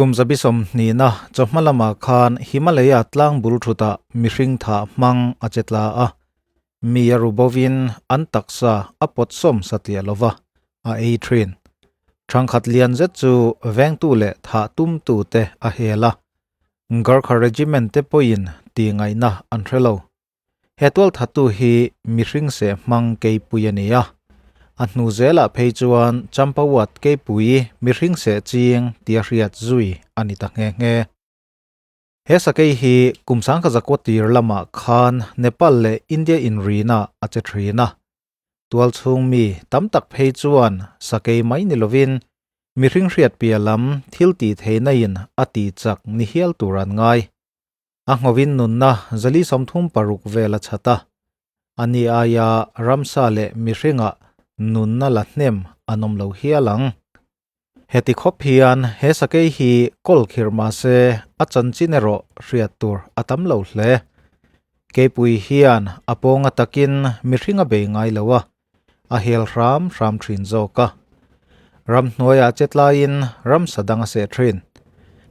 Kum 120na chawhma lamah khan Himalaya tlang bul thutah mihring thah hmang a che tla a, mi a ru bovin an taksa a pawt sawm satliah lova a ei thin. Thangkhat lian zet chu vengtu leh thah tumtu te a hel a, Gurkha Regiment te pawhin tih ngaihna an hre lo. He tualthattu hi mihring seh hmang keipui a ni a, a hnu zelah phei chuan Champawat keipui mihring seh ching tia hriat zui a ni ta nghe nghe. He sakei hi kum 1900 tir lamah khan Nepal leh India inrina a che thin a, tualchhung mi tam tak phei chuan sakei mai ni lovin mihring hriat piah lam thil tih theihna in a tih chak ni hial tur an ngai. A nghovin nunna 436 vel a chhat a, ani aia ramsa leh mihringah nunna la hnem an awm lo hial ang. Heti khawp hian he sakei hi kawl khirh mah se a chanchin erawh hriat tur a tam lo hle. Keipui hian a pawnga takin mihring a bei ngai lo a, a hel hram hram thin zawk a. Ramhnuaiah che tlaiin ramsa dang a seh thin.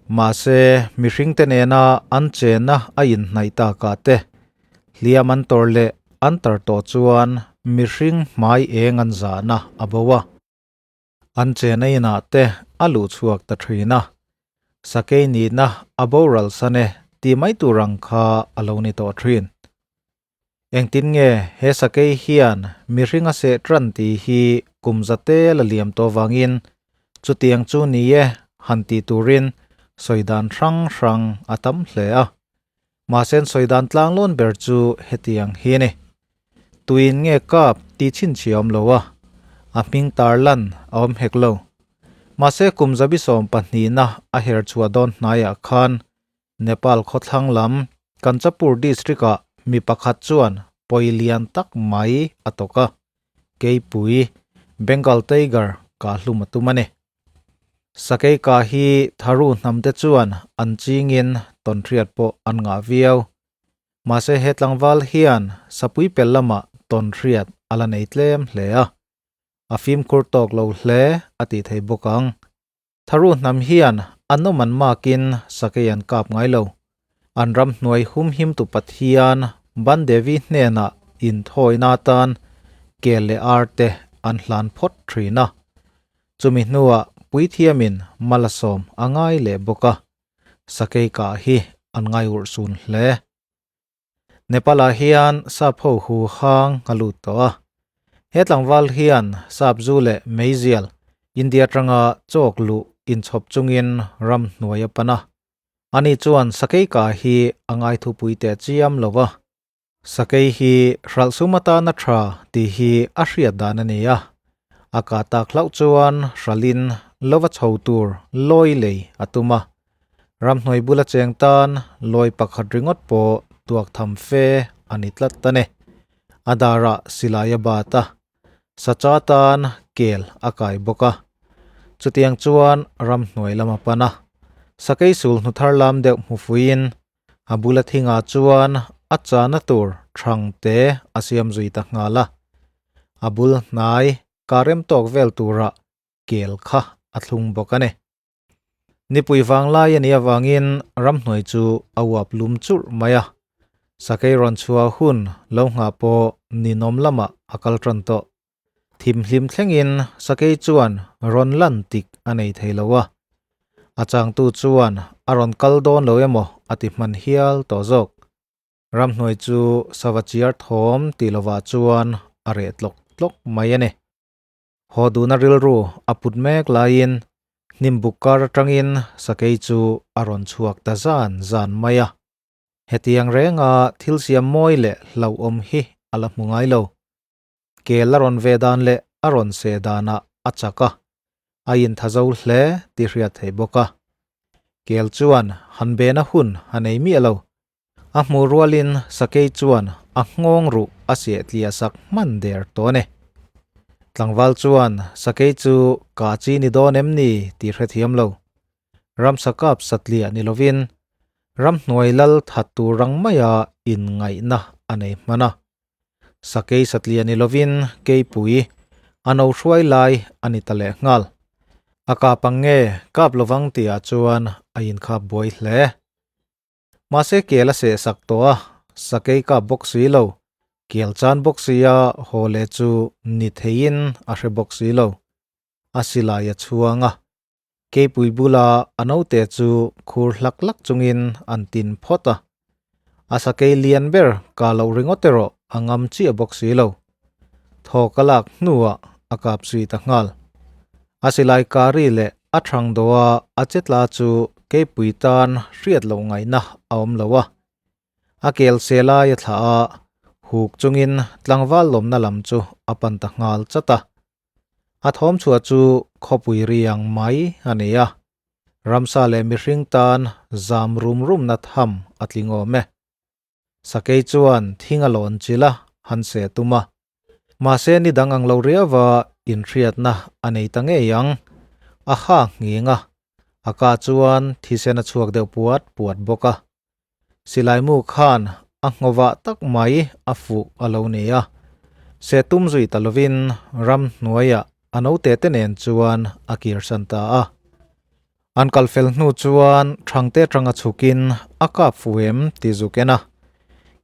Mahse, mihringte nena an chenna a inhnaih takah te, hliam an tawrh leh an tar tawh chuan mihring hmai eng an zahna a bo a. An chena inah te a luh chhuak ta thin a, sakei nihna a boral san e tih mai tur ang kha a lo ni tawh thin. Engtin nge he sakei hian mihring a seh tan tih hi kum zate la liam tawh vangin chutiang chu ni e han tih turin sawi dan hrang hrang a tam hle a. Mahse an sawi dan tlanglawn ber chu hetiang hi a ni. Tuin nge kap tih chhinchhiah a awm lo a, a hming tar lan a awm hek lo. Mahse kum 72na a her chhuah dawn hnaiah khan Nepal khawthlang lam Kanchapur district-ah mi pakhat chuan pawi lian tak mai a tawk a, keipui Bengal tiger kah hlum a tum a ni. Sakei kah hi Tharu hnamte chuan an chingin tawnhriat pawh an ngah viau. Mahse he tlangval hian sapui pel lamah tawnhriat a la nei tlem hle a, a fimkhur tawk lo hle a tih thei bawk ang. Tharu hnam hian an awm an makin sakei an kap ngai lo. An ram hnuai humhim tu Pathian Bandevi hnenah inthawina atan kel leh ar te an hlan phawt thin a. Chumi hnuah puithiamin malasawm a ngai leh bawk a, sakei kah hi an ngai urhsun hle. Nepal-ah hian sap ho hu hang a lut tawh a. He tlangval hian sap zu leh meizial India atanga chawk luh inchhawp chungin ram hnuai a pan a. Ani chuan sakei kah hi a ngaithupui teh chiam lo va. Sakei hi hralh sum atana tha tih hi a hriat dan a ni a. A kah tak hlauh chuan hralhin lova chho tur lawi lei a tum a. Ramhnuai bula cheng tan lawi pakhat ringawt pawh tuak tham fe a ni tlat a ni. A darah silai a bat a, sacha tan kel a kai bawk a. Chutiang chuan ramhnuai lam a pan a, sakei sul hnu thar lam deuh hmu fuiin a bula thingah chuan a chahna tur thang te a siam zui ta nghal a. A bul hnai karem tawk vel turah kel kha a thlung bawk a ni. Nipui vanglai a nih avangin ramhnuai chu a uap lum churh mai a, sakei rawn chhuah hun lo nghah pawh ninawm lamah a kal tan tawh. Thimhlim thlengin sakei chuan rawn lan tik a nei thei lo a, a changtu chuan a rawn kal dawn lo emaw a ti hman hial tawh zawk. Ramhnuai chu sava chiar thawm tih lovah chuan a reh tlawk tlawk mai a ni. Haw duhna rilru a put mek laiin hnim buk kar atangin sakei chu a rawn chhuak ta zan zan mai a. Hetiang renga thil siam mawi leh hlauhawm hi a la hmu ngai lo. Kel a rawn ve dan leh a rawn seh danah a chak a, a intha zo hle tih hriat theih bawk a. Kel chuan han bena hun a nei miah lo. A hmuh rualin sakei chuan a nghawng ruh a siah tliah sak hman der tawh a ni. Tlangval chuan sakei chu kah chi ni dawn em ni tih hrethiam lo. Ramsa kap satliah ni lovin ramhnuai lal that tur rang maia inngaihna a nei hman a. Sakei satliah ni lovin keipui a no hruai lai a ni ta leh nghal. A kap ang nge kap lovang tihah chuan a inkhap buai hle. Mahse kel a seh sak tawh a, sakei kap bawk si lo, kel chan bawk sia haw leh chu ni theiin a hre bawk si lo. A silai a chhuang a, keipui bula a naute chu khur hlak hlak chungin an tin phawt a. A sakei lian ber ka loh ringawt erawh a ngam chiah bawk si lo. Thawk a lak hnuah a kap zui ta nghal. A silai kari leh a thang dawha a che tla chu keipui tan hriat loh ngaihna a awm lo a. A kel se lai a thlah a, huk chungin tlangval lawmna lam chu a pan ta nghal chat a. A thawm chhuah chu khawpui ri ang mai a ni a, ramsa leh mihring tan zam rum rumna tham a tling awm e. Sakei chuan thing a lawn chilh a, han seh tum a. Mahse ni dang ang lo riauva inhriatna a nei ta ngei ang. A ha nghing a, a ka chuan thisen a chhuak deuh puat puat bawk a. Silai mu khan a nghovah tak mai a fuh a lo ni a. Seh tum zui ta lovin ram hnuaiah a naute te nen chuan a kirsan ta a. An kal fel hnu chuan Thangte atanga chhukin a kap fu em ti zuk en a.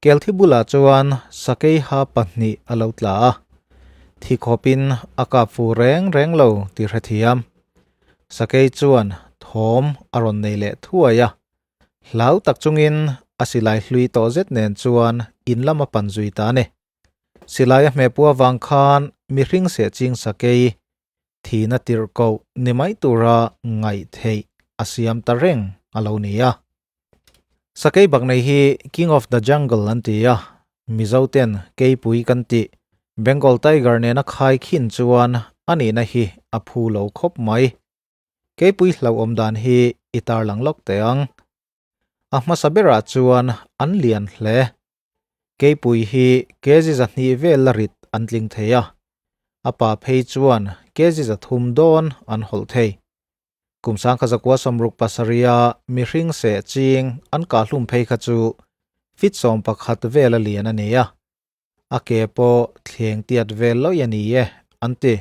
Kelthi bulah chuan sakei ha pahnih a lo tla a. Thi khawpin a kap fu reng reng lo ti hrethiam. Sakei chuan thawm a rawn nei leh thuai a. Hlau tak chungin a silai hlui tawh zet nen chuan in lam a pan zui ta a ni. Silai a hmehpua vang khan mihring seh ching sakei thihna tirh koh ni mai tura ngaih theih a siam ta reng a lo ni a. Sakei bak nei hi King of the Jungle an ti a, Mizo ten keipui kan tih Bengal Tiger nena khai khin chuan a nihna hi a phu lo khawp mai. Keipui hlauhawm dan hi i tarlang lawk teh ang. A hmasa berah chuan an lian hle. Keipui hi kg 200 vel la rit an tling thei a, a pa phei chuan kg 300 dawn an hawlh thei. Kum 1967 a mihring seh ching an kah hlum phei kha chu feet 11 vel a lian a ni a, a ke pawh thleng tiat vel lawih a ni e an ti.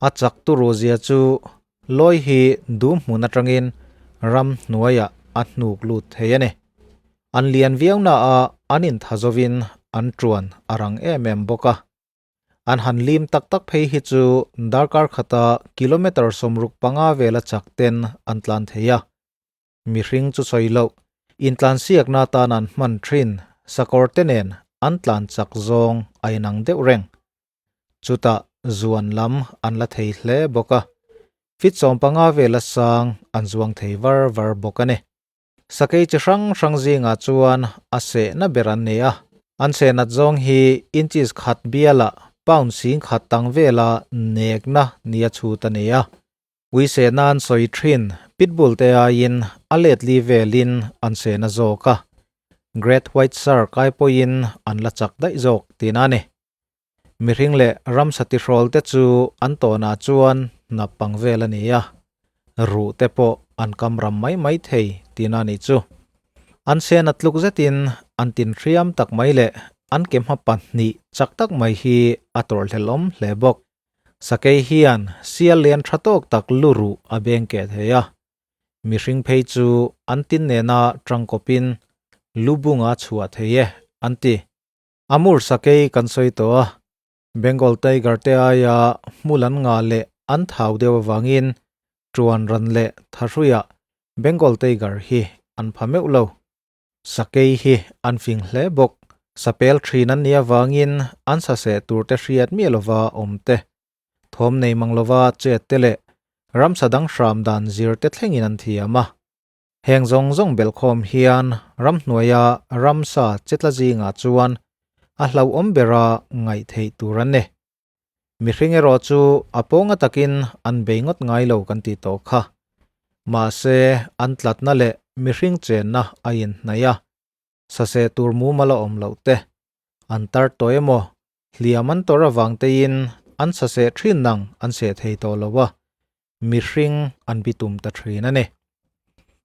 A chak turu zia chu lawi hi dum hmun atangin ram hnuaiah a hnuk lut thei a ni. An lian viau na a an intha zovin an tuan a rang em em bawk a. An han lim tak tak phei hi chu darkar khata kilometre 65 vela chak ten an tlan thei a. Mihring chu sawi loh, intlansiakna atan an hman thin sakawr te nen an tlan chak zawng a inang deuh reng. Chutah zuan lam an la thei hle bawk a, feet 15 vela sang an zuang thei var var bawk a ni. Sakei chi hrang hrang zingah chuan a sehna ber an ni a, an sehnat zawng hi inches khat bialah pound 10,000 tang vela nekna nia chhut a ni a. Ui sehna an sawi thin, pitbull te aiin a let li velin an sehna zawk a, Great White Shark ai pawhin an la chak daih zawk tihna a ni. Mihring leh ramsa tihrawl te chu an tawnah chuan hnap pang vel a ni a, ruh te pawh an kam ram mai mai thei tihna a nih chu. An sehna tluk zetin an tin hriam tak mai leh an ke hma pahnih chak tak mai hi a tawrhhlelhawm hle bawk. Sakei hian sial lian tha tawk tak lu ruh a beng keh thei a, mihring phei chu an tin nena tangkawpin lu bunga chhuah thei e, an ti. Amur sakei kan sawi tawh a, Bengal tiger te aia hmul an ngah leh an thau deuh avangin tuan ran leh thahruiah Bengal tiger hi an pha meuh lo. Sakei hi an fing hle bawk. Sapel thin an nih avangin an saseh tur te hriat miah lova awm te, thawm nei mang lova chet te leh ramsa dang hram dan zir te thlengin an thiam a. Heng zawng zawng belhkhawm hian ramhnuaia ramsa chetla zingah chuan a hlauhawm bera ngaih theih tur an ni. Mihring erawh chu a pawnga takin an bei ngawt ngai lo kan tih tawh kha. Mahse, an tlatna leh mihring chenna a inhnaih a, saseh tur mumal a awm loh te, an tar tawh emaw, hliam an tawrh avang tein an saseh thin nang an seh thei tawh lo a, mihring an bitum ta thin a ni.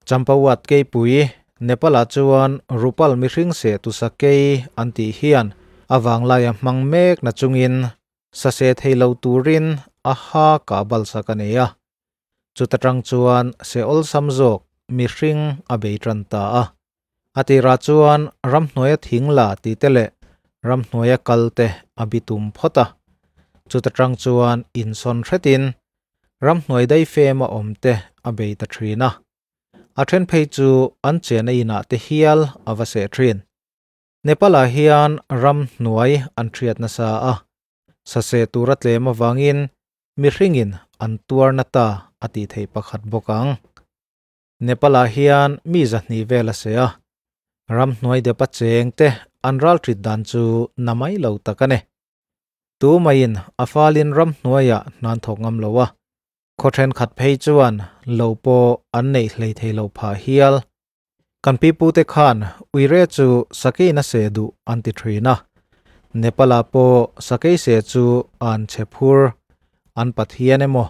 Champawat keipui, Nepal-ah chuan Rupal mihring seh tu sakei an tih hian a vanglaia hmang mek na chungin saseh thei lo turin a ha kah balsak a nei a. Chuta tang chuan se awlsam zawk mihring a bei tan ta a. A tirah chuan ramhnuaia thing la tih te leh ramhnuaia kal te a bitum phawt a. Chuta tang chuan insawn hretin ramhnuai daifem a awm te a bei ta thin a. A then phei chu an chena inah te hial a va seh thin. Nepal-ah hian ramhnuai an hriat nasa a, saseh tura tlem avangin mihringin an tuar na ta a tih theih pakhat bawk ang. Nepal-ah hian mi 200 vel a seh a, ramhnuai depa cheng te an ral ṭhit dan chu na mai lo tak a ni. Tu maiin a falin ramhnuaiah hnan thawk ngam lo a, khaw ṭhenkhat phei chuan lo pawh an neih hlei thei lo phah hial. Kan pipute khan uire chu sakeiin a seh duh an ti thin a, Nepal-ah pawh sakei seh chu an chhe phur, an pathian emaw,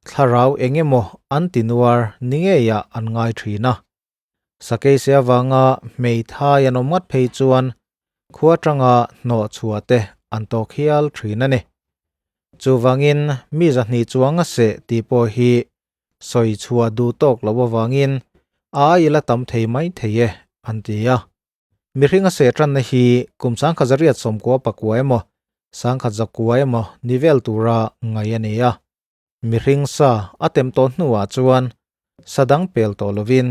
thlarau eng emaw an ti nuar ni ngeiah an ngai thin a. Sakei seh avanga hmeithai an awm ngat phei chuan khua atanga hnawh chhuah te an tawk hial thin a ni. Chuvangin mi 200 chuang a seh tih pawh hi sawi chhuah duh tawk loh avangin a ai la tam thei mai thei e, an ti a. Mihring a seh tanna hi kum 1999 emaw, 1900 emaw ni vel tura ngaih a ni a. Mihring sa a tem tawh hnuah chuan sa dang pel tawh lovin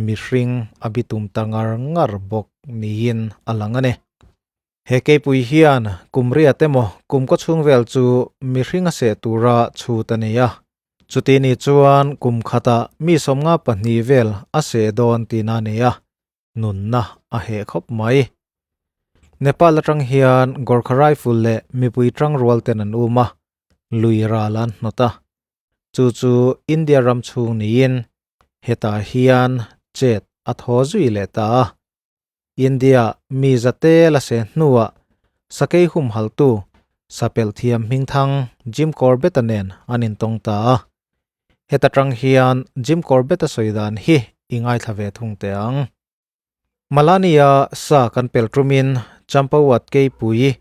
mihring a bitum ta ngar ngar bawk niin a lang a ni. He keipui hian kum riat emaw kum kaw chhung vel chu mihring a seh tura chhut a ni a. Chuti ni chuan kum khatah mi 52 vel a seh dawn tihna a ni a, nunna a heh khawp mai. Nepal atang hian Gorkha Rifle leh mipui tangrual ten an um a, lui ral an hnawt a. Chu chu India ram chhung niin hetah hian chet a thaw zui leh ta a. India mi zate la seh hnuah sakei humhaltu sapelh thiam hmingthang Jim Corbett-a nen an intawng ta a. Heta tang hian Jim Corbett-a sawi dan hi i ngaithla ve thung teh ang. Malania sa kan pel tumin Champawat keipui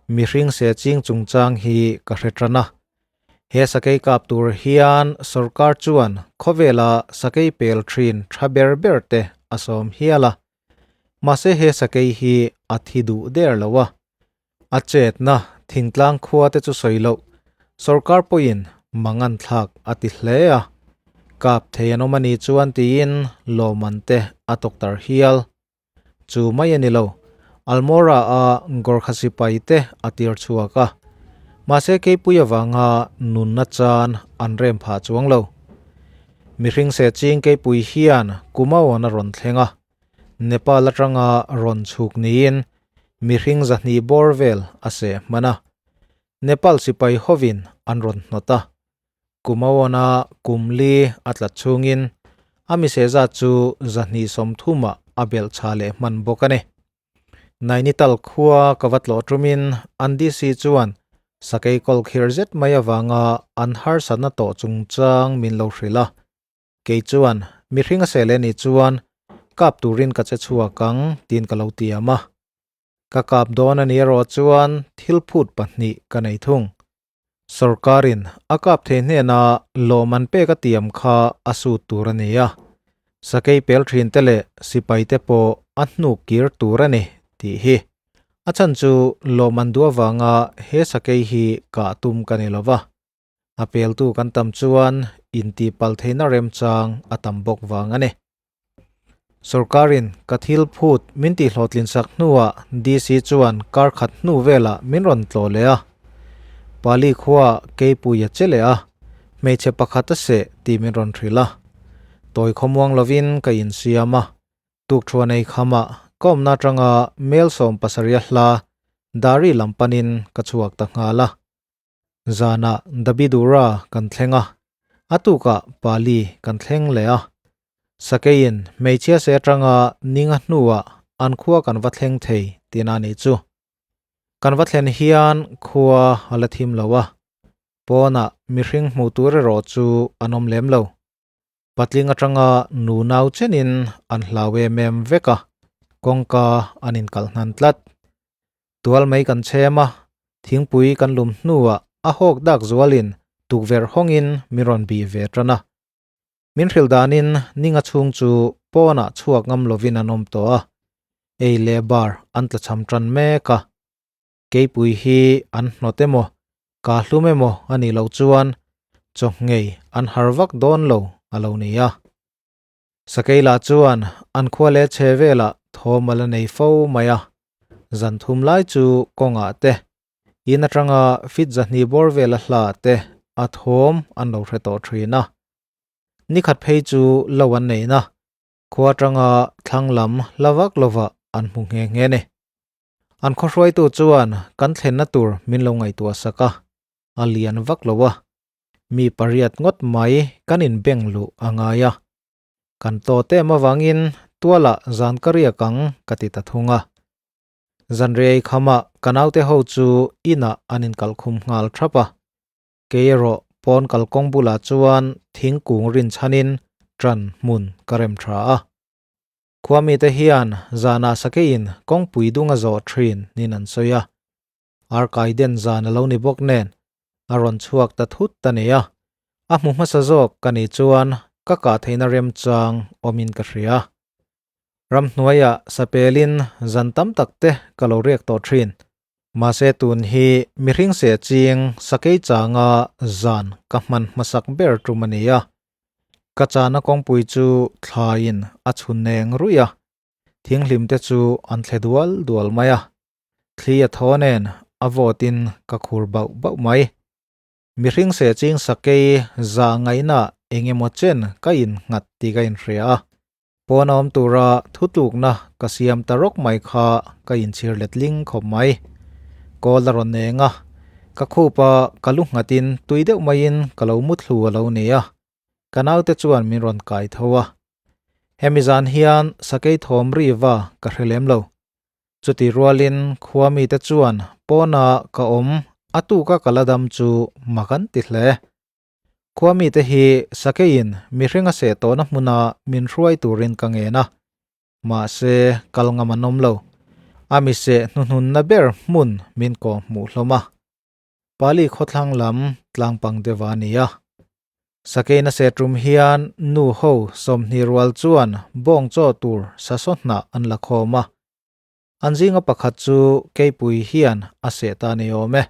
mihring seh ching chungchang hi ka hre tan a. He sakei kap tur hian sorkar chuan khawvela sakei pel thin tha ber ber te a sawm hial a. Mahse he sakei hi a thi duh der lo a. A chetna thingtlang khua te chu sawi loh sorkar pawhin mangan thlak a ti hle a. Kap thei an awm a nih chuan tiin lawmman te a tawktar hial. Chu mai a ni lo, Almora a Gorkha sipai te a tir chhuak a. Mahse keipui avanga nunna chan an rem phah chuang lo. Mihring seh ching keipui hian Kumaon a rawn thleng a. Nepal atanga rawn chhuk niin mihring 200 bawr vel a seh hman a. Nepal sipai hovin an rawn hnawt a. Kumaon-a kum li a tlat chhungin a mi seh zat chu 230-ah a belh chha leh hman bawk a ni. Nainital khua ka va tlawh tumin an DC chuan sakei kawl khir zet mai avanga an harsatna tawh chungchang min lo hrilh a. Kei chuan mihring a seh leh nih chuan kap turin ka che chhuak ang tiin ka lo tiam a. Ka kap dawn a ni erawh chuan thil phut pahnih ka nei thung. Sorkarin a kap thei hnena lawm an pek a tiam kha a sut tur a ni a, sakei pel thin te leh sipai te pawh a hnuk kir tur a ni tih hi. A chhan chu lawm an duh avanga he sakei hi kah tum ka ni lova, a peltu kan tam chuan intihpalh theihna remchang a tam bawk vang a ni. Sorkarin ka thil phut min tihhlawhtlin sak hnuah DC chuan kar khat hnu velah min rawn tlawh leh a. Pali khuaah keipui a che leh a, hmeichhe pakhat a seh tih min rawn hrilh a. Tawi khawmuang lovin ka insiam a, tukthuan ei khamah ka awmna atanga mel 70 a hla Dari lam panin ka chhuak ta nghal a. Zanah Dabidura kan thleng a, a tukah Pali kan thleng leh a. Sakeiin hmeichhia se atanga ninga hnuah an khua kan va thleng thei tihna a nih chu. Kan va thlen hian khua a la thim lo a, pawnah mihring hmuh tur erawh chu an awm lem lo. Patling atanga nu nau chenin an hlau em em vek a, kawngka an inkalh hnan tlat. Tual mai kan chhem a, thingpui kan lum hnuah a hawk dak zualin tukverh hawngin min rawn bih ve tan a. Min hrilh danin ninga chhung chu pawnah chhuak ngam lovin an awm tawh a, ei leh bar an tlachham tan mek a. Keipui hi an hnawt emaw, ka hlum emaw a nih loh chuan chaw nghei an har vak dawn lo a lo ni a. Sakei lah chuan an khua leh chhe velah thawm a la nei fo mai a, zan thum lai chu kawngah te, in atanga fit zahnih bawr vela hla te a thawm an lo hre tawh thin a. Nikhat phei chu lo an neihna khua atanga thlang lam la vak lovah an hmu nghe nghe ni. An khawhruaitu chuan kan thlenna tur min lo ngaihtuah sak a, a lian vak lo a, mi pariat ngawt mai kan inbeng luh a ngai a. Kan tawt em avangin tualah zan ka riak ang ka ti ta thung a. Zanriai khamah ka naute ho chu inah an inkalhkhum nghal thap a. Kei erawh pawn kalkawng bulah chuan thingkung rinchhanin ṭan hmun ka rem ṭha a. Khua mite hian zanah sakeiin kawngpui dung a zawh ṭhin niin an sawi a. Arkai den zan a lo ni bawk nen a rawn chhuak ta thut ta ni a, a hmu hmasa zawk ka nih chuan ka kah theihna remchang awmin ka hria. Ramhnuaiah sapelin zan tam tak te ka lo riak tawh thin. Mahse tun hi mihring seh ching sakei changa zan ka hman hmasak ber tum a ni a. Ka chana kawngpui chu thlaiin a chhun neng ruih a, thinghlim te chu an thle dual dual mai a. Thli a thaw nen a vawtin ka khur bauh bauh mai. Mihring seh ching sakei za ngaihna eng emaw chen ka innghat tih ka inhria a. Pawn a awm tura thutlukna ka siam ta rawk mai kha ka inchhir letling khawp mai. Kawl a rawn eng a, ka khupa ka lu nghatin tui deuh maiin ka lo muthlu a lo ni a. Ka naute chuan min rawn kai tho a. Hemi zan hian sakei thawm riva ka hre lem lo. Chuti rualin khua mite chuan pawna ka awm a tuka ka la dam chu mak an ti hle. Khua mite hi sakeiin mihring a seh tawhna hmuna min hruai turin ka ngen a, mahse kal ngam an awm lo. A mi seh hnuhnunna ber hmun min kawh hmuh hlawm a. Pali khawthlang lam tlangpang deuh a ni a. Sakeina seh tum hian nu ho 20 rual chuan bawng chaw tur sasaw hnah an la khawm a. An zinga pakhat chu keipui hian a seh ta ni awm e.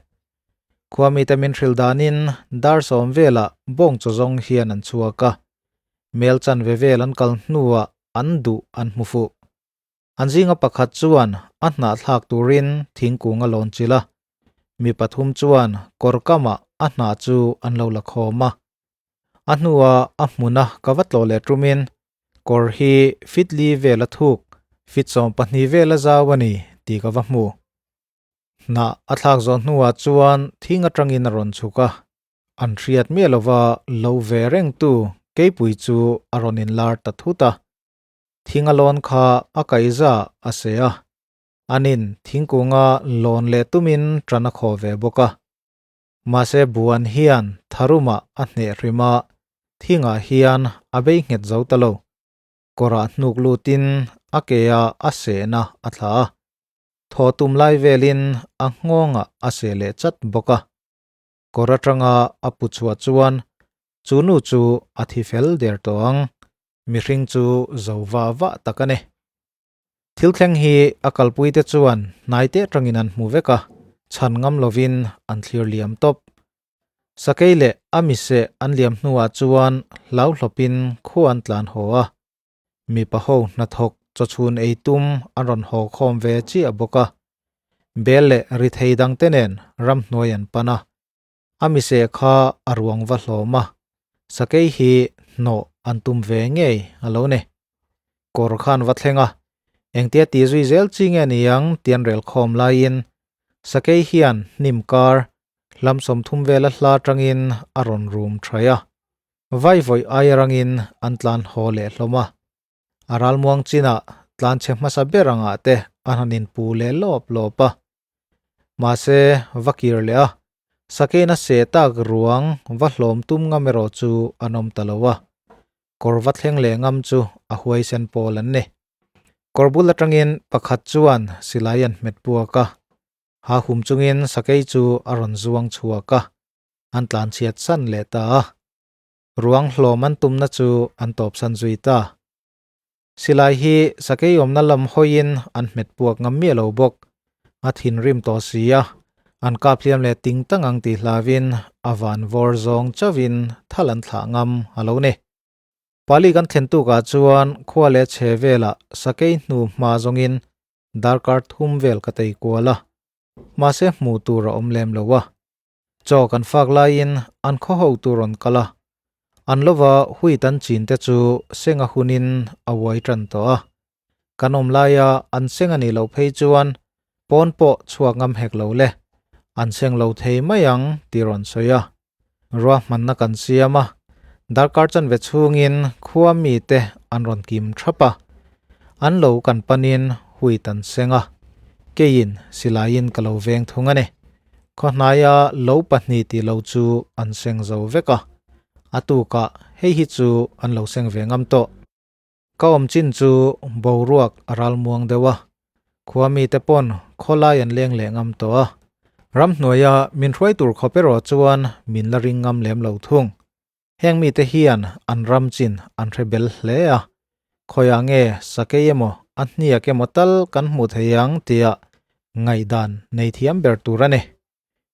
Khua mite min hrilh danin dar 10 velah bawng chaw zawng hian an chhuak a. Mel chanve vel an kal hnuah an duh an hmu fuh. An zinga pakhat chuan a hnah thlak turin thingkung a lawn chilh a, mi pathum chuan kawr kamah a hnah chu an lo la khawm a. A hnuah a hmuna ka va tlawh leh tumin kawr hi fit li vel a thuk, fit 12 vel a zau a ni tih ka va hmu. Hnah a thlak zawh hnuah chuan thing atangin a rawn chhuk a, an hriat miah lova lo ve rengtu keipui chu a rawn inlar ta thut a. Thing a lawn kha a kaihza a seh a, anin thingkunga lawn leh tumin tan a khaw ve bawk a. Mahse buan hian tharumah a hneh hrim a, thingah hian a bei nghet zo ta lo. Kawrah hnuk lutin a ke a a sehna a thla a, thaw tum lai velin a nghawngah a seh leh chat bawk a. Kawr atanga a pu chhuah chuan chu nu chu a thi fel der tawh ang. Mihring chu zo va va tak a ni. Thil thleng hi a kalpuite chuan hnaite atangin an hmu vek a, chhan ngam lovin an thlir liam tawp. Sakei leh a mise an liam hnuah chuan hlau hlawpin khua an tlan haw a. Mipa ho hnathawk chawchhun ei tum an rawn haw khawm ve chiah bawk a. Bel leh ri thei dangte nen ramhnuai an pan a. A mise kha a ruang va hlawm a, sakei hi hnawh an tum ve ngei a lo ni. Kawr khan va thleng a, engtia ti zui zel chi nge ni ang tian rel khawm laiin sakei hian hnim kar hlam 30 vela hla tangin a rawn rum thai a. Vai vawi ai rangin an tlan haw leh hlawm a. A ralmuang chinah tlan chhe hmasa ber angah te an han inpu leh lawp lawp a. Mahse, va kir leh a, sakeina seh tak ruang va hlawm tum ngam erawh chu an awm ta lo a. Kawr va thleng leh ngam chu a huaisen pawl an ni. Kawr bul atangin pakhat chuan silai an hmet puak a. Ha hum chungin sakei chu a rawn zuang chhuak a, an tlan chhiat san leh ta a. Ruang hlawm an tumna chu an tawpsan zui ta. Silai hi sakei awmna lam hawiin an hmet puak ngam miah lo bawk. A thinrim tawh si a, an kap hliam leh ting tang ang tih hlauhin a van vawr zawng chauhin thal an thlah ngam a lo ni. Pali kan thlen tukah chuan khua leh chhe velah sakei hnu hma zawngin darkar thum vel ka tei kual a, mahse hmuh tur a awm lem lo a. Chaw kan fak laiin an khaw ho tur rawn kal a, an lova huit an chin te chu seng a hunin a uai tan tawh a. Kan awm laia an seng a nih loh phei chuan pawn pawh chhuak ngam hek lo le, an seng lo thei mai ang tih rawn sawi a. Ruahmanna kan siam a, darkar chanve chhungin khua mite an rawn kim thap a, an lo kan panin huit an seng a, keiin silaiin ka lo veng thung a ni. Khawhnaia lo pahnih tih lo chu an seng zo vek a, a tukah hei hi chu an lo seng ve ngam tawh. Ka awm chin chu boruak a ral muang deuh a, khua mite pawn khawlai an leng leh ngam tawh a, ramhnuaia min hruai tur khawp erawh chuan min la ring ngam lem lo thung. Heng mite hian an ram chin an hre bel hle a, khawiah nge sakei emaw a hniak emaw tal kan hmuh thei ang tia ngaihdan nei thiam ber tur a ni.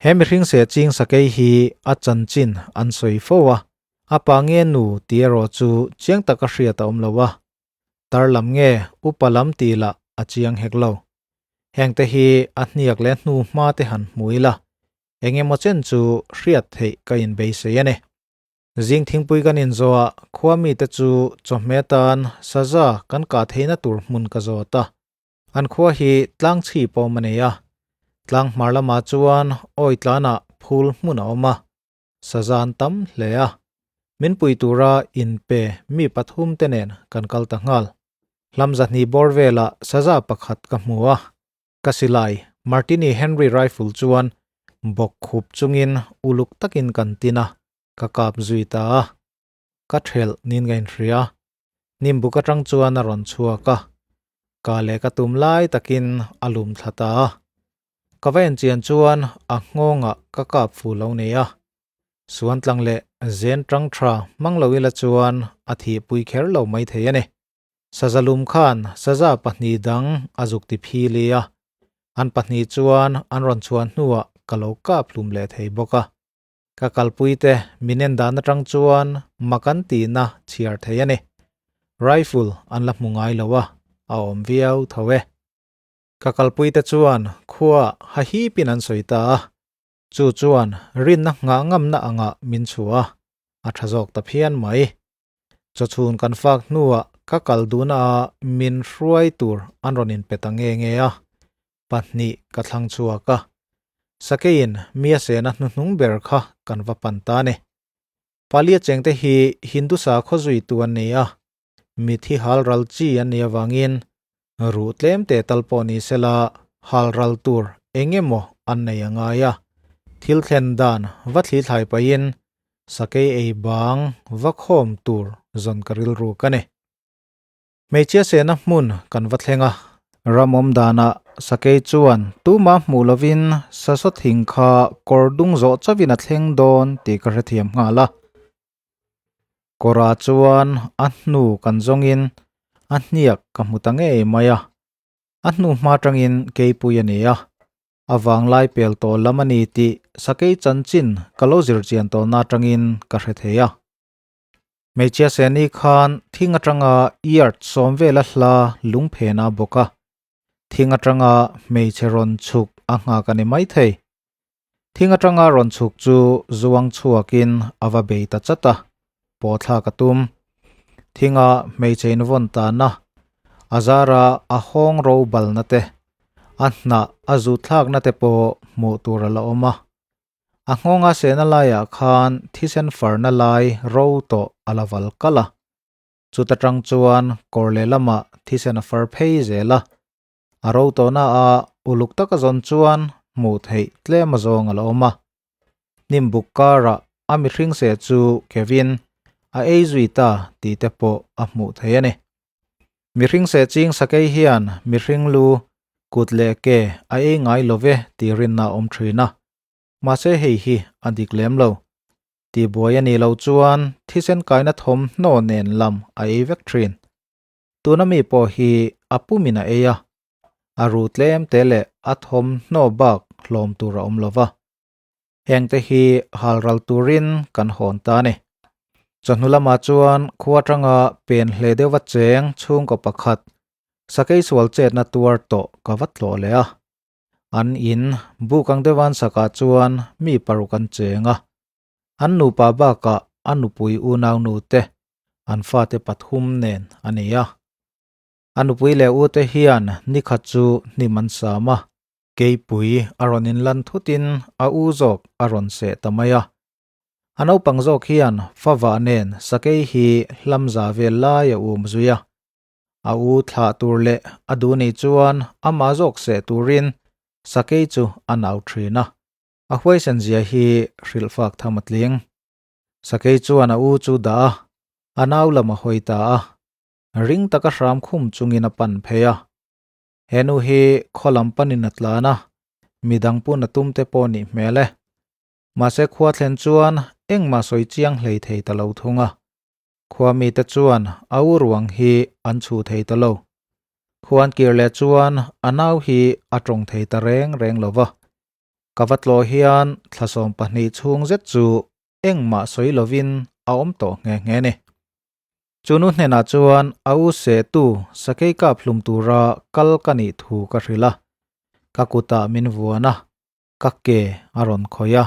He mihring seh ching sakei hi a chanchin an sawi fo a, a pa nge nu tih erawh chu chiang taka hriat a awm lo a, tar lam nge upa lam tih lah a chiang hek lo. Hengte hi a hniak leh hnu hma te han hmu ila, eng emaw chen chu hriat theih ka inbeisei a ni. Zing thingpui kan inzawh a, khua mite chu chawhmeh atan saza kan kah theihna tur hmun ka zawt a. An khua hi tlang chhi pawm a nei a, tlang hmar lamah chuan awi tlanah phul hmun a awm a, saza an tam hle a. Min pui tura inpe mi pathum te nen kan kal ta nghal. Hlam zahnih bawr velah saza pakhat ka hmu a, Ka silai, Martini Henry rifle chuan bawk khup chungin uluk takin kan tin a, ka kap zui ta a. Ka thelh niin ka inhria. Hnimbuk atang chuan a rawn chhuak a, ka leh ka tum lai takin a lum thla ta a. Ka va enchian chuan a nghawngah ka kap fu lo nei a. Suan tlang leh zen tang tha hmang lo ila chuan a thihpui kher lo maithei a ni. Saza lum khan saza pahnih dang a zuk ti phili a, an pahnih chuan an rawn chhuah hnuah ka lo kap hlum leh thei bawk a. Ka kalpuite min en dan atang chuan mak an tihna chhiar thei a ni. Rifle an la hmu ngai lo a, a awm viau tho e. Ka kalpuite chuan khua hahipin an sawi ta a, chu chuan rinna nghah ngamna angah min chhuah a, a tha zawk ta phian mai. Chawchhun kan fak hnuah ka kal duhna a min hruai tur an rawn inpe ta nge nge a, pahnih ka thlang chhuak a. Sakeiin mi a sehna hnuhnung ber kha kan va pan ta a ni. Palia chengte hi Hindu sakhaw zuitu an ni a, mithi halral chi an nih avangin ruh tlem teh tal pawh ni sela halral tur eng emaw an nei a ngai a. Thil thlen dan va thli thlai pahin sakei ei bang va khawm tur zawn ka rilru ka ni. Hmeichhia sehna hmun kan va thleng a. Ram awm danah sakei chuan tumah hmuh lovin sasaw thing kha kawr dung zawh chauhin a thleng dawn tih ka hrethiam nghal a. Kawrah chuan a hnu kan zawngin a hniak ka hmu ta ngei mai a, a hnu hma tangin keipui a ni a, a vanglai pel tawh lam a ni tih sakei chanchin ka lo zir chian tawhna atangin ka hre thei a. Hmeichhia Seni khan thing atanga yard sawm vela hla lung phen a bawk a, thing atanga hmeichhe rawn chhuk a nghak a ni maithei. Thing atanga rawn chhuk chu zuang chhuakin a va bei ta chat a, paw thlak a tum. Thinga hmeichhe invawn tana, a zara a hawng ro balna te, a hnah a zut thlakna te pawh hmuh tur a la awm a. A nghawnga sehna laiah khan thisen farna lai ro tawh a la val kalh a. Chuta tang chuan kawr lehlamah thisen a far phei zel a. A ro tawhna a uluk taka zawn chuan hmuh theih tlem a zawng a la awm a. Hnim buk karah a mihring seh chu Kevin a ei zui ta tih te pawh a hmuh theih a ni. Mihring seh ching sakei hian mihring lu, kut leh ke a ei ngai lo ve tih rinna a awm thin a. Mahse hei hi a dik lem lo. Tihbuai a nih loh chuan thisen kaina thawmhnaw nen lam a ei vek thin. Tuna mi pawh hi a pumin a ei a, a ru tlem te leh a thawmhnaw bak hlawm tur a awm lo va. Hengte hi halral turin kan hawn ta a ni. Chawhnu lamah chuan khua atanga pen hle deuhva cheng chhungkaw pakhat sakei sual chetna tuar tawh ka va tlawh leh a. An in buk ang deuh an sakah chuan mi paruk an cheng a. An nupa bakah a nupui unaunu te an fate pathum nen a ni a. A nupui leh ute hian nikhat chu hnim an sam a. Keipui a rawn inlan thutin a u zawk a rawn seh ta mai a. A naupang zawk hian favah nen sakei hi hlamza vel lai a um zui a. A u thlah tur leh a duh nih chuan amah zawk seh turin sakei chu a nau thin a. A huaisen zia hi hrilhfak tham a tling. Sakei chuan a u chu dah a, a nau lam a hawi ta a. Ring taka hram khum chungin a pan phei a. He nu hi khaw lam panin a tlan a, midang pun a tum te pawh nih hmel e. Mahse khua thlen chuan engmah sawi chiang hlei thei ta lo thung a. Khua mite chuan a u ruang hi an chhu thei ta lo. Khuan kir leh chuan a nau hi a tawng thei ta reng reng lo va. Ka va tlawh hian thlasawm pahnih chhung zet chu engmah sawi lovin a awm tawh nghe nghe ni. Chu nu hnenah chuan a u sehtu sakei kap hlum tura kal ka nih thu ka hrilh a, ka kutah min vuan a, ka ke a rawn khawih a.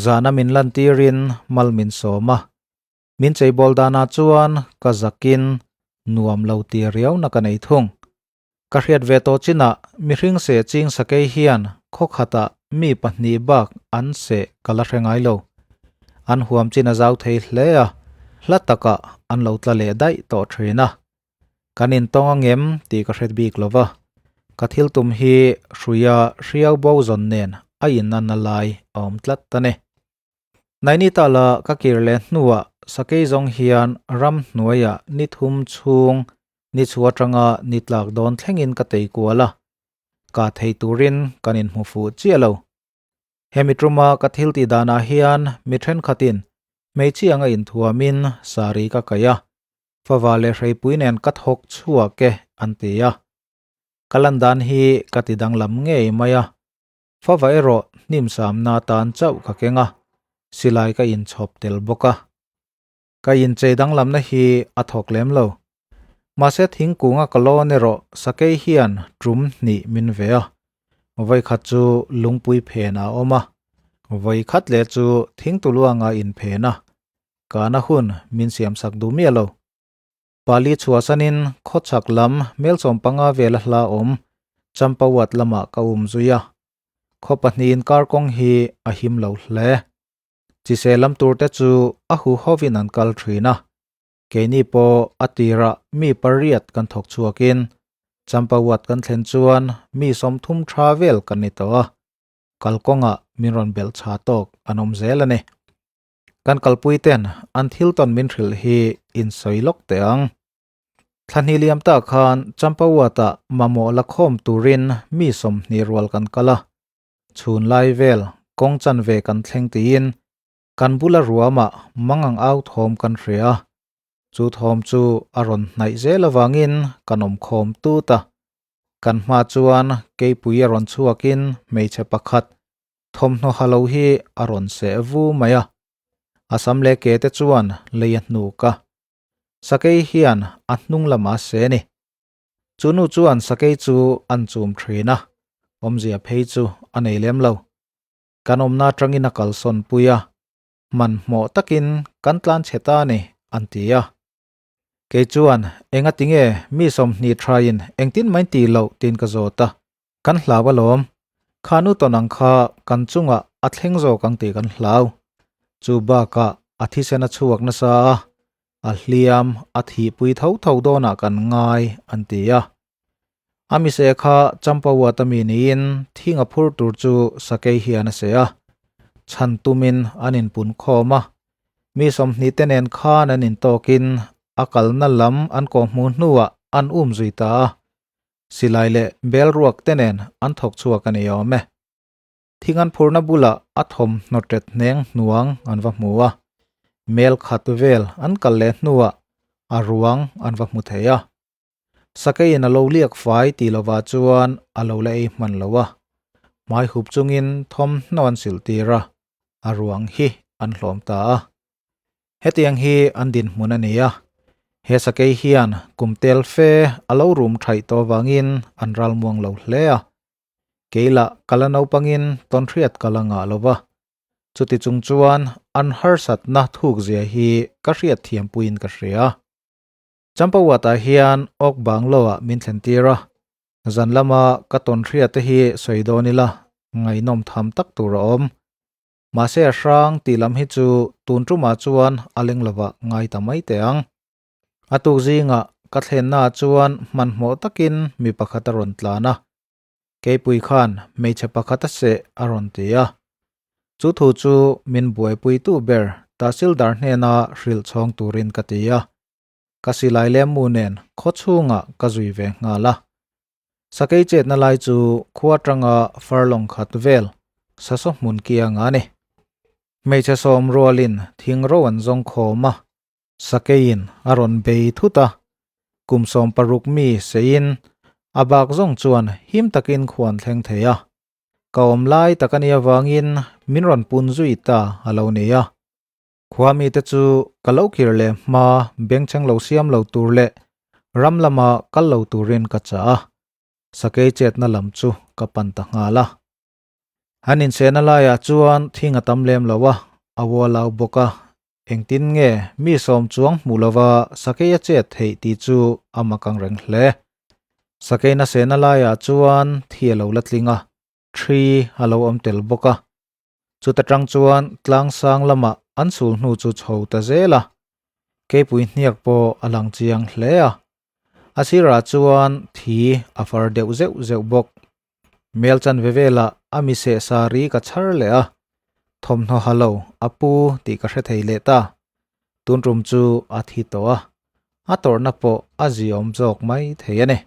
Zana min lantirin mal min sawm a, min cheibawl danah chuan ka zakin nuam lo ti riauna ka nei thung. Ka hriat ve tawh chinah mihring seh ching sakei hian khaw khatah mi pahnih bak an seh ka la hre ngai lo. An huam chin a zau thei hle a, hla takah an lo tla leh daih tawh thin a. Kan intawng a ngem tih ka hre bik lo va, ka thil tum hi hruia hriau bo zawn nen a inanna lai a awm tlat a ni. Nainital-a ka kir leh hnuah sakei zawng hian ram hnuaiah ni thum chhung ni chhu atanga ni tlak dawn thlengin ka tei kual a, ka thei turin kan inhmu fuh chiah lo. Hemi tuma ka thil tih danah hian mi thenkhatin hmeichhia anga inthuamin sari ka kaih a, fava leh hreipui nen ka thawk chhuak e an ti a. Ka lan dan hi ka ti danglam ngei mai a, Fava erawh hnimsamna atan chauh ka keng a, silai ka inchhawp tel bawk a. Ka inchei danglamna hi a thawk lem lo. Mahse thingkunga ka lawn erawh sakei hian tum hnih min ve a, vawikhat chu lungpui phen a awm a, vawikhat leh chu thingtuluanga inphen a, kana hun min siamsak duh miah lo. Pali chhuahsanin khawchhak lam Melchawm panga vela hla awm Champawat lamah ka um zui a, khaw pahnih inkar kawng hi a him lo hle. Chise lam turte chu a huhovin an kal thin a, keini pawh a tirah mi pariat kan thawk chhuakin Champawat kan thlen chuan mi 30 tha vel kan ni tawh a, kalkawngah min rawn belh chha tawk an awm zel a ni. Kan kalpui ten an thil tawn min hrilh hi in sawi lawk teh ang. Thla hnih liam ta khan Champawat-ah mamawh la khawm turin mi 20 rual kan kal a. Chhun lai vel kawng chanve kan thleng tiin kan bula ruamah mangang au thawm kan hria a. Chu thawm chu a rawn hnaih zel avangin kan awm khawm tut a. Kan hma chuan keipui a rawn chhuakin hmeichhe pakhat Thawmhnaw ha lo hi a rawn seh vu mai a, a sam leh ke te chuan lei a hnuk a. Sakei hian a hnung lamah a seh a ni. Chu nu chuan sakei chu an chum thin a, awmzia phei chu a nei lem lo. Kan awmna atangin a kalsawn pui a, hmanhmawh takin kan tlan chhe ta a ni, an ti a. Kei chuan, Enga tinge mi 20 thaiin engtin mai ti loh tiin ka zawt a. Kan hlau alawm. Kha nu tawn ang kha kan chungah a thleng zawk ang tih kan hlau. Chu bakah a thisen a chhuak nasa a, a hliam a thihpui tho tho dawnah kan ngai an ti a. A mise kha Champawat a mi niin thing a phur tur chu sakei hian a seh a. Chhan tumin an inpun khawm a. Mi 20 te nen khan an intawkin a kalna lam an kawhhmuh hnuah an um zui ta a. Silai leh bel ruak te nen an thawk chhuak a ni awm e. Thing an phurna bulah a thawmhnaw ṭet hneng hnuang an va hmu a, mel khat vel an kal leh hnuah a ruang an va hmu thei a. Sakeiin a lo liak fai tih lovah chuan a lo la ei hman lo a, hmai hup chungin thawmhnaw an silh tir a, a ruang hi an hlawm ta a. Hetiang hi an dinhmun a ni a, he sakei hian kum tel fe a lo rum thaih tawh avangin an ralmuang lo hle a. Keilah ka la naupangin tawnhriat ka la ngah lo va, chuti chung chuan an harsatna thukzia hi ka hriatthiampuiin ka hria. Champawatah hian awk banglo ah min thlen tir a, zan lama ka tawnhriat te hi sawi dawn ila ngaihnawm tham tak tur a awm. Mahse a hrang tih lam hi chu tun tumah chuan a leng lovah ngai ta mai teh ang. A tuk zingah ka thlennaah chuan hmanhmawh takin mi pakhat a rawn tlan a, Keipui khan hmeichhe pakhat a seh a rawn ti a. Chu thu chu min buaipuitu ber Tahsildar hnena hrilh chhawng turin ka ti a. Ka silai leh mu nen khaw chhungah ka zui ve nghal a. Sakei chetna lai chu khua atanga furlong khat vel sasaw hmun kiang a ni. Hmeichhe sawm rualin thing ro an zawng khawm a. Sakeiin a rawn bei thut a, kum 16 mi seiin a bak zawng chuan him takin khuan thleng thei a. Ka awm lai tak a nih avangin min rawn pun zui ta a lo ni a. Khua mite chu ka lo kir leh hma bengchheng lo siam lo tur leh ram lama kal lo turin ka chah a, sakei chetna lam chu ka pan ta nghal a. An insehna laiah chuan thing a tam lem lo a, a ualau bawk a, Engtin nge mi sawm chuang hmuh lova sakei a chet theih tih chu a mak ang reng hle. Sakei na sehna laiah chuan thi a lo la tling a, thi a lo awm tel bawk a. Chuta tang chuan tlang sang lamah an sul hnu chu chho ta zel a. Keipui hniak pawh a lang chiang hle a. A sirah chuan thi a far deuh zeuh zeuh bawk. Mel chanve velah a mi seh sa ri ka chhar leh a, thawmhnaw ha lo a pu tih ka hre thei leh ta. Tun tum chu a thi tawh a, a tawrhna pawh a ziawm zawk mai thei a ni.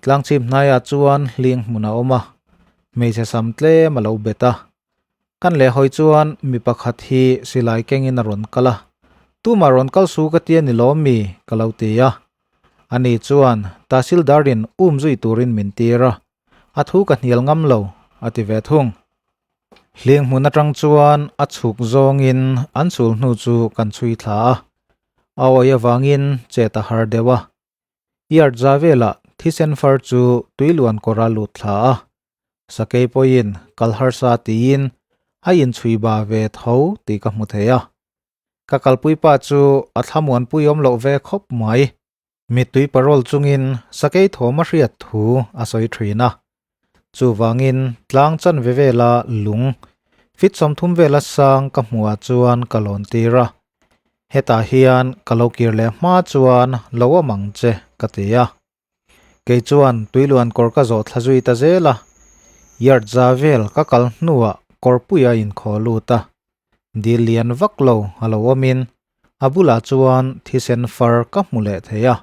Tlangchhip hnaiah chuan hling hmun a awm a, hmeichhe sam tlem a lo bet a. Kan lehhawi chuan mi pakhat hi silai kengin a rawn kal a, Tumah rawn kal su ka tia ni lawm mi? ka lo ti a. Ani chuan Tahsildarin um zui turin min tir a, a thu ka hnial ngam lo, a ti ve thung. Hling hmun atang chuan a chhuk zawngin an chul hnu chu kan chhui thla a, a awih avangin chet a har deuh a. Yard za velah thisen far chu tuiluan kawr a lut thla a, Sakei pawhin kal harsa tiin a inchhui ba ve tho tih ka hmu thei a. Ka kalpui pa chu a thlamuanpui awm loh ve khawp mai. Mittui parol chungin sakei thawm a hriat thu a sawi thin a. Chuvangin tlang chanve vela lung fit 30 vela sang ka hmuhah chuan ka lawn tir a. Hetah hian ka lo kir leh hma chuan lo awm ang che ka ti a. Kei chuan tuiluan kawr ka zawh thla zui ta zel a, yard za vel ka kal hnuah kawrpuia inkhaw lut a, dil lian vak lo a lo awmin a bulah chuan thisen far ka hmu leh thei a.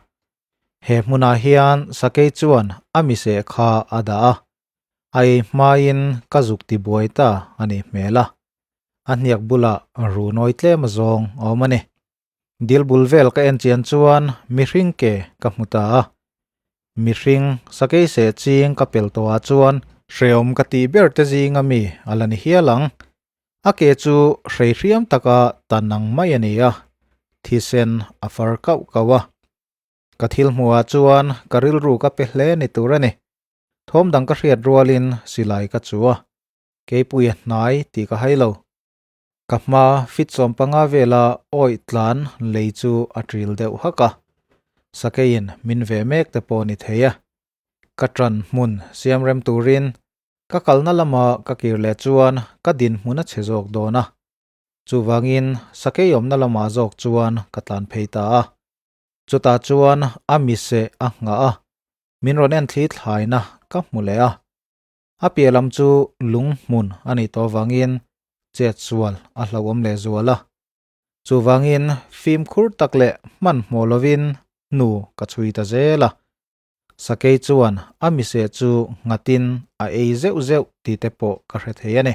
He hmunah hian sakei chuan a miseh kha a dah a, a ei hmain ka zuk ti buai ta a nih hmel a, a hniak bulah runawi tlem azawng a awm a ni. Dil bul vel ka en chian chuan mihring ke ka hmu ta a. Mihring sakei seh ching ka pel tawhah chuan hreawm ka tih ber te zinga mi a la ni hial ang. A ke chu hrei hriam taka tan ang mai a ni a, thisen a far kauh kauh a. Ka thil hmuhah chuan ka rilru ka pe hle ni tur a ni. Thawm dang ka hriat rualin silai ka chu a, keipui a hnai tih ka hai lo. Ka hma fit 15 vela awih tlan lei chu a ṭil deuh hak a, sakeiin min ve mek te pawh ni thei e. Ka ṭan hmun siam rem turin ka kalna lama ka kir leh chuan ka dinhmun a chhe zawk dawn a, chuvangin sakei awmna lamah zawk chuan ka tlan phei ta a. Chutah chuan a mise a nghah a, min rawn en thli thlaina ka hmu leh a. A piah lam chu lung hmun a nih tawh avangin chet sual a hlauhawm leh zual a. Chuvangin fimkhur tak leh hmanhmawh lovin hnu ka chhui ta zel a. Sakei chuan a mise chu nghatin a ei zeuh zeuh tih te pawh ka hre thei a ni.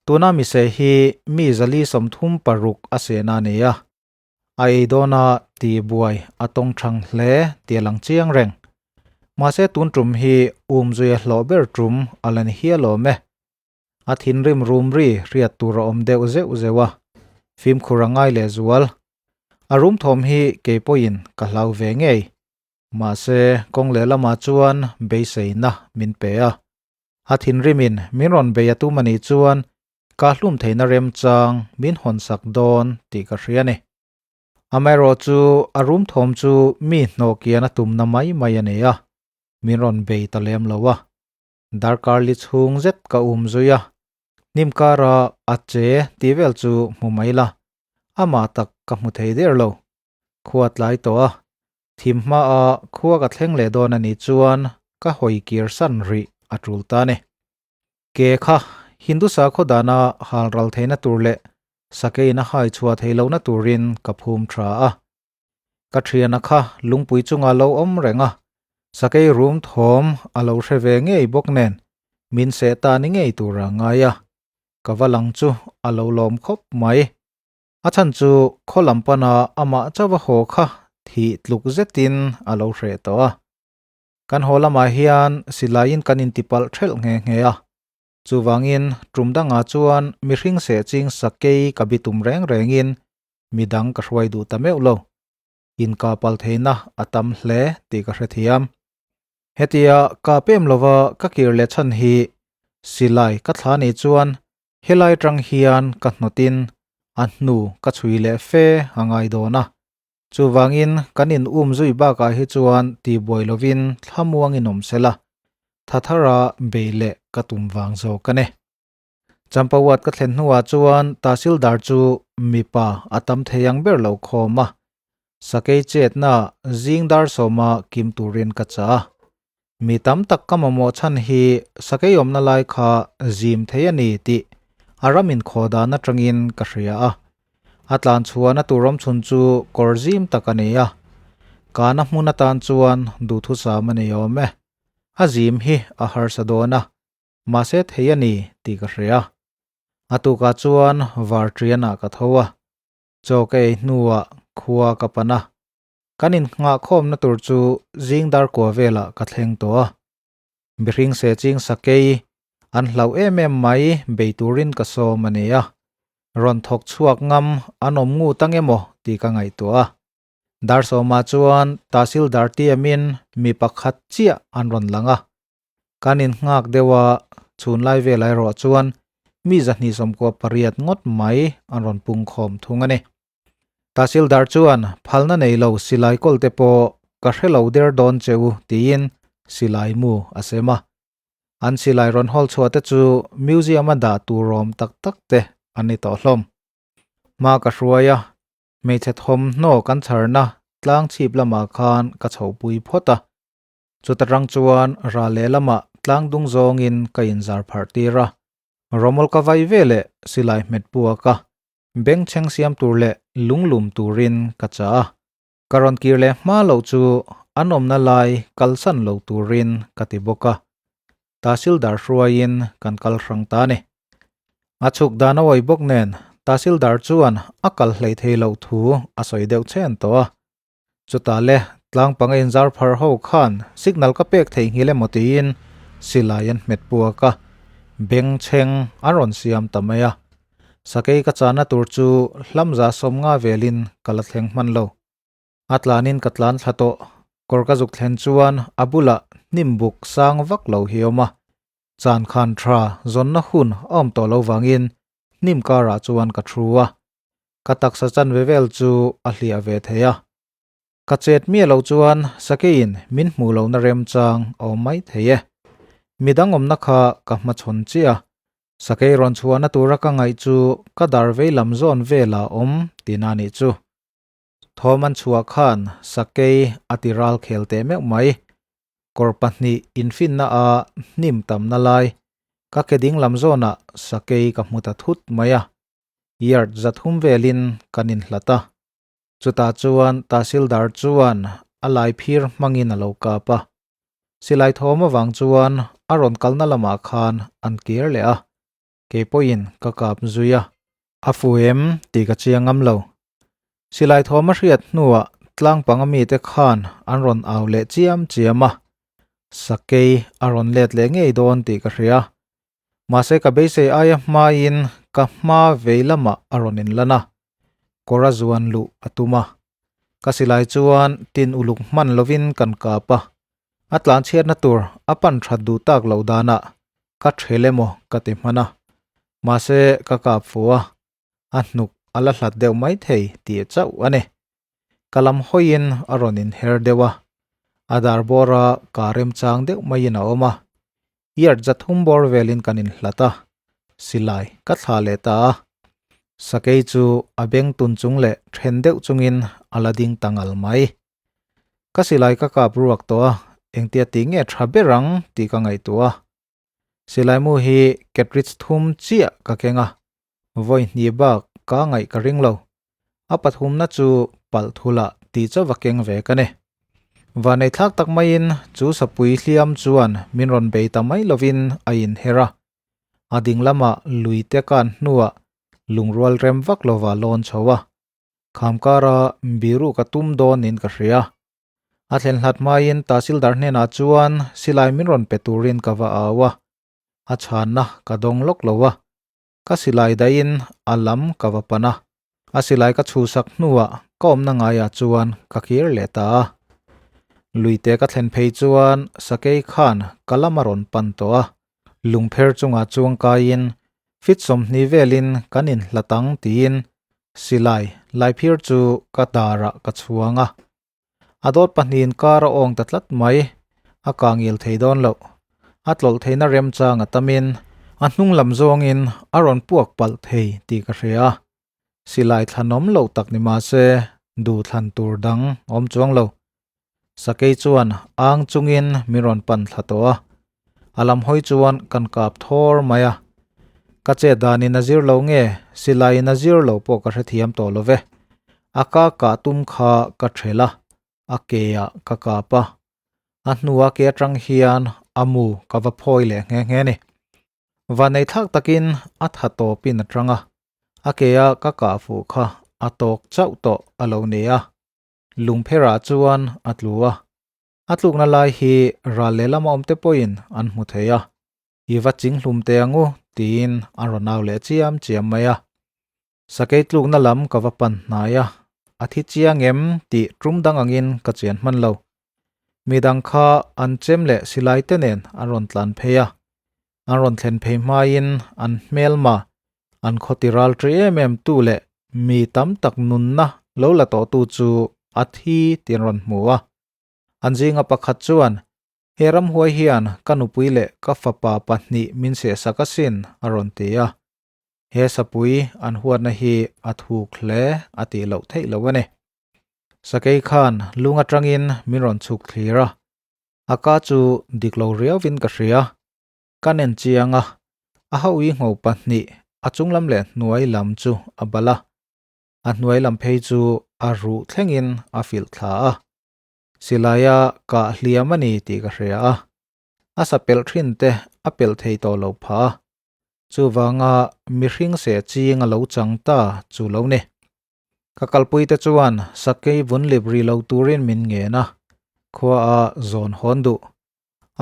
Tuna mise hi mi 436 a sehna a ni a, a ei dawna tihbuai a tawng thang hle tih a lang chiang reng. Mahse tun tum hi umzui a hlawh ber tum a la ni hial awm e. A thinrim rum ri hriat tur a awm deuh zeuh zeuh a, fimkhur a ngai leh zual. A rum thawm hi kei pawhin ka hlau ve ngei. Mahse kawng lehlamah chuan beiseina min pe a. A thinrimin min rawn bei a tum a nih chuan ka hlum theihna remchang min hawnsak dawn tih ka hria a ni. Amaherawh chu a rum thawm chu mi hnawhkian a tumna mai mai a ni a, min rawn bei ta lem lo a. Darkar li chhung zet ka um zui a, hnim kara a che tih vel chu hmu mai la, amah tak ka hmu thei der lo. Khua tlai tawh a, thim hmaa khua ka thleng leh dawn a nih chuan ka hawi kir san rih a tul ta a ni. Ke kha Hindu sakhaw dana hal ral theihna tur leh sakeiin a hai chhuah theih lohna turin ka phum tha a. Ka thiana kha lungpui chunga lo awm reng a, sakei rum thawm a lo hre ve ngei bawk nen min seh ta ni ngei tur a ngai a, ka va lang chu a lo lawm khawp mai. A chhan chu khaw lam pana amah chauh a haw kha thih tluk zetin a lo hreh tawh a. Kan haw lamah hian silaiin kan intipalh thelh nghe nghe a. Chuvangin tum dangah chuan mihring seh ching sakei ka bitum reng rengin midang ka hruai duh ta meuh lo. Inkapal theihna a tam hle tih ka hrethiam. Hetia kap em lova ka kir leh chhan hi silai ka thla nih chuan Helai tang hian ka hnawtin a hnu ka chhui leh fe a ngai dawn a, chuvangin kan in um zui bakah hi chuan tihbuai lovin thlamuangin awm se la, thathara bei leh ka tum vang zawk a ni. Champawat ka thlen hnuah chuan Tahsildar chu mipa a tam thei ang ber lo khawm a, sakei chetna zing dar sawma kim turin ka chah a. Mi tam tak ka mamawh chhan hi sakei awmna lai kha zim thei a ni tih a ram inkhawh dan atangin ka hria a. A tlan chhuahna tur awm chhun chu kawr zim tak a ni a. Kana hmun atan chuan duhthusam a ni awm e. A zim hi a harsa dawn a, mahse thei a ni tih ka hria. A tukah chuan varṭianah ka tho a, chaw ka ei hnuah khua ka pan a. Kan innghahkhawmna tur chu zing dar kua velah ka thleng tawh a. Mihring se ching sakei an hlauh em em mai bei turin ka sawm a ni a. Rawn thawk chhuak ngam an awm ngut ang emaw tih ka ngaihtuah a. Dar sawmah chuan Tahsildar tiamin mi pakhat chiah an rawn lang a. Kan innghak deuh a, chhunlai velah erawh chuan mi 298 ngawt mai an rawn pungkhawm thung a ni. Tahsildar chuan phalna nei lo silai kawl te pawh ka hre lo der dawn che u tiin silai mu a sem a. An silai rawn hawl chhuah te chu museum a dah tur awm tak tak te an ni tawh hlawm. Hma ka hruai a, hmeichhe thawmhnaw kan chharna tlang chhip lamah khan ka chhohpui phawt a. Chuta tang chuan ral lehlamah tlang dung zawngin ka inzar pharh tir a. Rawmawl ka vai veleh silai hmet puak a, Bengchheng siam tur leh lunglum turin ka chah a, ka rawn kir leh hma loh chu an awmna lai kalsan lo turin ka ti bawk a, Tahsildar hruaiin kan kal hrang ta a ni. A chhuk dan a awih bawk nen Tahsildar chuan a kal hleih thei loh thu a sawi deuh chhen tawh a, chutah le tlang panga inzar phar ho khan signal ka pek theihnghilh emaw tiin silai an hmet puak a, bengchheng an rawn siam ta mai a. Sakei ka chahna tur chu hlamza 50 velin ka la thleng hman lo. A tlanin ka tlan thla tawh, kawr ka zuk thlen chuan a bulah hnim buk sang vak lo hi a awm a, chan khan tha zawnna hun a awm tawh lo vangin hnim karah chuan ka thu a, ka taksa chanve vel chu a hliah ve thei a. Ka chet miah loh chuan sakeiin min hmuh lohna remchang a awm mai thei e. Midang awmna kha ka hmachhawn chiah a, sakei rawn chhuahna tura ka ngaih chu ka dar vei lam zawn velah awm tihna a nih chu. Thawm an chhuah khan sakei a ti ral khel teh meuh mai. Kawr pahnih infinna a hnim tamna lai ka ke ding lam zawnah sakei ka hmu ta thut mai a, yard 300 velin kan inhlat a. Chutah chuan Tahsildar chuan a lai phir hmangin a lo kap a. Silai thawm avang chuan a rawn kalna lamah khan an kir leh a, kei pawhin ka kap zui a. A fu em tih ka chiang ngam lo. Silai thawm a hriat hnuah tlang panga mite khan an rawn au leh chiam chiam a, sakei a rawn let leh ngei dawn tih ka hria. Mahse ka beisei aia hmain ka hma vei lamah a rawn inlan a, kawr a zuan luh a tum a. Ka silai chuan tin uluk hman lovin kan kap a, a tlanchhiatna tur a pan that duh tak loh danah ka thel emaw ka ti hman a, mahse ka kap fu a, a hnuk a la hlat deuh mai thei tih chauh a ni. Ka lam hawiin a rawn inher deuh a, a dar bawra ka remchang deuh maiin a awm a, yard zathum bawr velin kan inhlat a, silai ka thlah leh ta a. Sakei chu a beng tun chung leh then deuh chungin a la ding ta ngal mai. Ka silai ka kap ruak tawh a, engtia tih nge tha ber ang tih ka ngaihtuah a. Silaimu hi cartridge thum chiah ka keng a, vawi hnih bak ka ngaih ka ring lo. A pathumna chu palh thula tih chauh va keng ve ka ni. Vanei thlak tak maiin chu sapui hliam chuan min rawn bei ta mai lovin a inher a. A ding lamah lui te kan hnuah lungrual rem vak lova lawn chho a. Khamkara biru ka tum dawnin ka hria. A thlen hlat hmain Tahsildar hnenah chuan silai min rawn pe turin ka va au a, a chhanna ka dawng lawk lo a. Ka silai dahin a lam ka va pan a, a silai ka chhuhsak hnuah ka awmna ngaiah chuan ka kir leh ta a. Luite ka thlen phei chuan sakei khan ka lam a rawn pan tawh a, lungpher chungah chuang kaiin fit 20 velin kan inhlat ang tiin silai laiphir chu ka darah ka chhuang a. A dawt pahnihin kar a awng ta tlat mai, a kangil thei dawn loh. A tlawlh theihna remchang a tamin a hnung lam zawngin a rawn puak palh thei tih ka hria. Silai thlanawm loh tak ni mah se duh thlan tur dang awm chuang lo. Sakei chuan ang chungin min rawn pan thla tawh a, a lam hawi chuan kan kap thawr mai a. Ka chet danin a zir lo nge silaiin a zir lo pawh ka hrethiam tawh lo ve. A ka kah tum kha ka ṭhelh a, a ke ah ka kap a. A hnua ke aṭang hian a mu ka va phawi leh nghe nghe ni. Vanei thlak takin a tha tawpin a ṭang a, a ke a ka kah fuh kha a tawk chauh tawh a lo ni a. Lungpherah chuan a tlu a, a tlukna lai hi ral lehlam a awm te pawhin an hmu thei a. I va ching hlum teh angu tiin an rawn au leh chiam chiam mai a. Sakei tlukna lam ka va pan hnai a, a thi chiang em tih tum dang angin ka chian hman lo. Midang kha an chem leh silai te nen an rawn tlan phei a, an rawn thlen phei hmain an hmelma, an khawti ral ṭi em em tu leh mi tam tak nunna lo la tawhtu chu a thi tih an rawn hmu a. An zinga pakhat chuan, He ramhuai hian ka nupui leh ka fapa pahnih min sehsak asin a rawn ti a. He sapui an huatna hi a thuk hle a tih loh theih loh a ni. Sakei khan lung atangin min rawn chhuk thlir a, a ka chu dik lo riauvin ka hria. Ka nen chiang a, a hauhi ngho pahnih a chunglam leh hnuai lam chu a bal a, a hnuai lam phei chu a ruh thlengin a filh thla a. Silaia kah hliam a ni tih ka hria a, a sa pelh thin te a pelh thei tawh lo phah a. Chuvanga mihring seh ching a lo chang ta chu lo ni. Ka kalpui te chuan sakei vun lip ri lo turin min ngen a, khua a zawn hawn duh.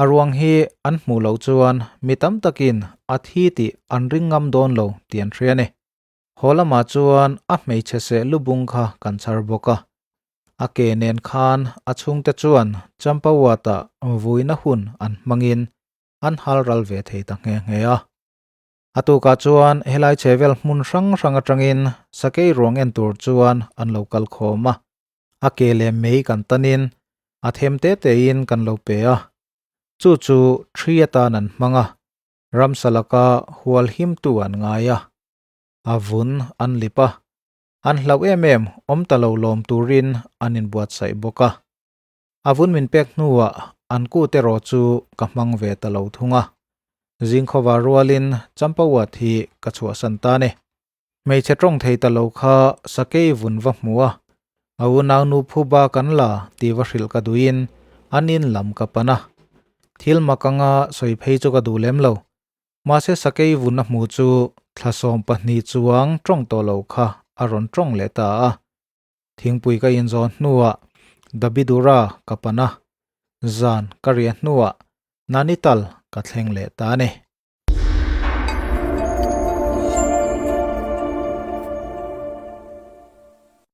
A ruang hi an hmuh loh chuan mi tam takin a thi tih an ring ngam dawn lo tih an hria a ni. Haw lamah chuan a hmeichhe seh lubung kha kan chhar bawk a. A ke nen khan a chhungte chuan Champawat-ah vuina hun an hmangin an hal ral ve thei ta nghe nghe a. A tukah chuan helai chhevel hmun hrang hrang atangin sakei ruang en tur chuan an lo kal khawm a. A ke leh mei kan tanin a them te tein kan lo pe a. Chu chu thi atan an hmang a, ramsa laka hual himtu an ngai a. A vun an lip a, an hlauh em em awm ta lo lawm turin an inbuatsaih bawk a. A vun min pek hnuah an kut erawh chu ka hmang ve ta lo thung a. Zingkhawva rualin Champawat hi ka chhuahsan ta ni. Hmeichhe tawng thei ta lo kha sakei vun va hmu a, a unau nu phuba kan la tih va hrilh ka duhin an in lam ka pan a. Thil mak anga sawi phei chu ka duh lem lo. Mahse sakei vun a hmu chu thla 12 chuang tawng tawh lo kha a rawn tawng leh ta a. Thingpui ka inzawn hnuah Dabidura ka pan a, zan ka riah hnuah Nanital ka thleng leh ta a ni.